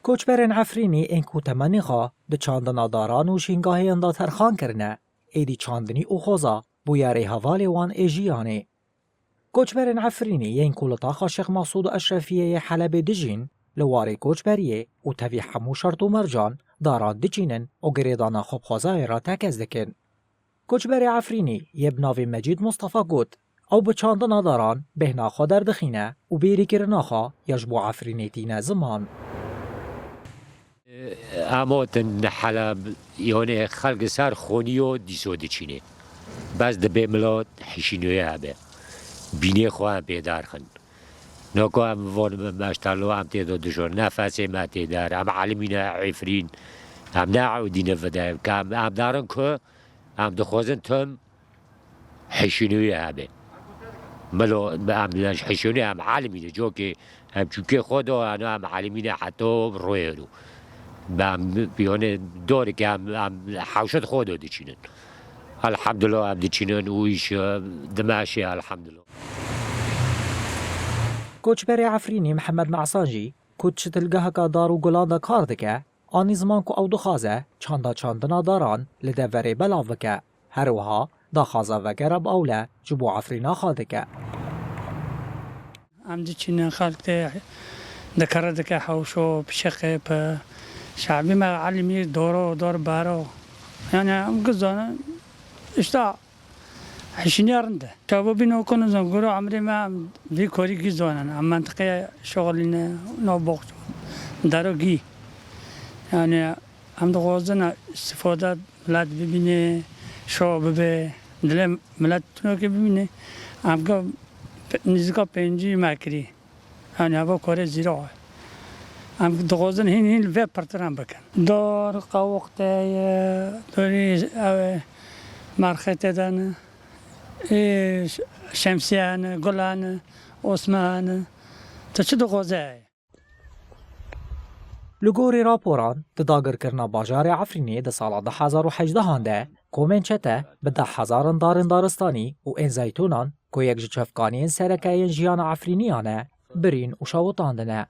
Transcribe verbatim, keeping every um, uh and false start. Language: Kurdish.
Koçberên Efrînî ên ku temenî xwe di çandina daran û şîngahiyên de terxan kirine, êdî çandinî û xweza bûye rêhevalê wan ê jiyanê. Koçberên Efrînî yên ku li taxa Şêx Mesûd û Eşrefiyê yê Helebê dijîn, li warê koçberiyê û tevî hemû şert û mercan daran diçînin û girêdana xwe bi xwezayê re tekez dikin. Koçberê Efrînî yê bi navê Mecîd Mustafa got, ew bi çandina daran bêhna xwe derdixîne û bêrîkirina xwe ya ji bo Efrînê tîne ziman. Em hatin Heleb, yanê xelk ser xoniyo dîso diçînê. Bes dibê milo hişînoyê hebe. Bînê xwe em pê derxin. Noko em von meştalo em tê do dijor. Nefesê me tê der. Em elimîne Efrîn. Em ne ew dîne vide. Em, em darin ku em dixwazin tim hişînûyê hebe. Milo em hişînûyê em elimîne. Cokê em çûkê xwe do, ano em elimîne heto royê ro. Em, yani, dorê ke em, em hewşet xwe do diçînin. Elhamdülillah em diçînin û îş, e, dimeşê elhamdülillah. Koçberê Efrînî Mihemed Mesan jî ku di çitilgeheka dar û gulan de kar dike, anî ziman ku ew dixwaze çanda çandina daran li deverê belav bike. Her wiha daxwaza vegera bi ewle ji bo Efrîna xwe dike. Em diçînin xelk tê dikare dike hewşo, pişeqê pe. Şabî me elimî doro, dor baro. Yani em gizanin, işte hişîniya rind e. Çawa bîno ku nizam guro emrê me em vî korî gî zanin. Em mentiqê şoxilîne nav box daro gî. Yani em dixwazin istifade milet bibîne, şo bibe. Dilê milet tunokê bibîne. Em ka nizika pêncî me kirî. Yani hava kore zîra. Em dixwazin hîn hîn vê pirtir em bikin. Dor, qawuq te ye, dorî ew e, merxê te de ne. Ê, ş-, şemsiye ne, gula ne, osme ne. Tu çi dixwaze heye? Li gorî raporan, di dagirkirina bajarê Efrînê di sala du hezar û hejdehan de, komên çete bi deh hezaran darên daristanî û ên zeytûnan ku yek ji çavkaniyên sereke yên jiyana Efrîniyan e, birîn û şewitandine.